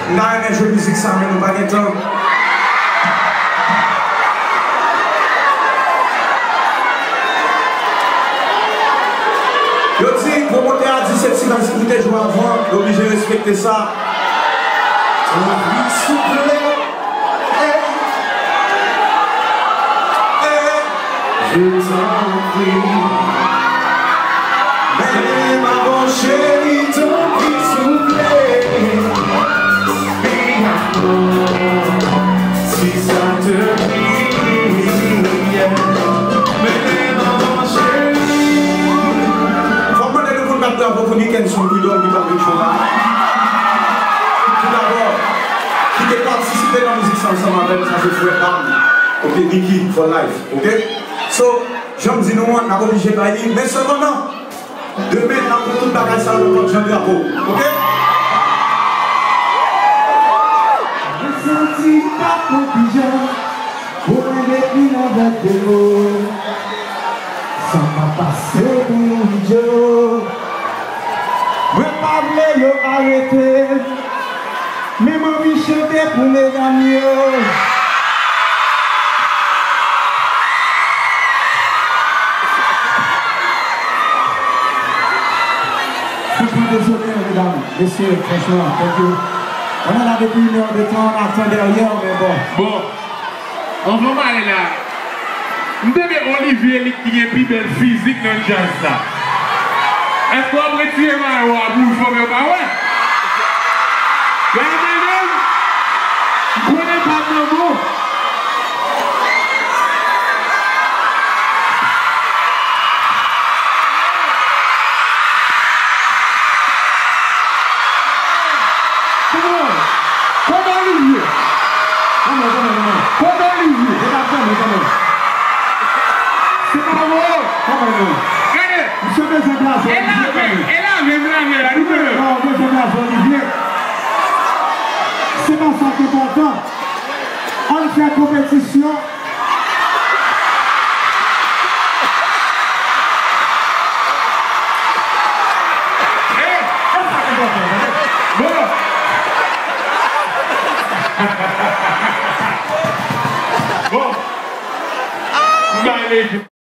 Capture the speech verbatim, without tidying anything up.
M ta renmen jwe mizik sa, men nou pa gen tan. Yo di, pwomotè a di se ti baz ki te jwe avan, yo oblije respekte sa. Tanpri, souple. Hey. Hey. Je t'en prie. Mennen m avan cheri, tanpri, souple. Baby, si sa te pli, yeah. Mennen m avan cheri. Fò m mande nou pou n bat bravo pou Nikenson Prud'homme ki pa vin jwe la. Toudabò, ki te patisipe nan mizik sa ansanm avè m, sa se frè pa m. Ok, Nicky for life, ok? So, jan m di nou an, n ap oblije bay li, men sepandan, demen, n ap pran tout bagay sa yo nan kòd Jan Drapo, ok? Mwen santi m pa konn kijan, mwen depi nan vèt de mo. Sa ka pase pou yon idyo. Mwen pa vle yo arete. Men m anvi chante pou medam yo. Franchman, dezole, medam, mesye, franchman, thank you. On est là depuis une heure de temps, on attend derrière, mais bon. Bon. Anvan m ale la, m tande Olivier li ki gen pi bèl fizik nan djaz la. Èske w ap retire mayo a pou w fò m yo pa wè? Gade menm, m konnen pa m nan bon. Come on. Kote Olivier? Come on, come on, come on. Kote Olivier? Mwen ap tann, mwen ap tann. Se pa bon. Come on, man. Gade. Misye bezwen blaze Olivier, kanmenm. E lave, e lave, e lave, la, nou bezwen. Non, bezwen blaze Olivier. Se pa sa ki enpòtan. Ann fè konpetisyon. Bon. Bon. M bay lejè.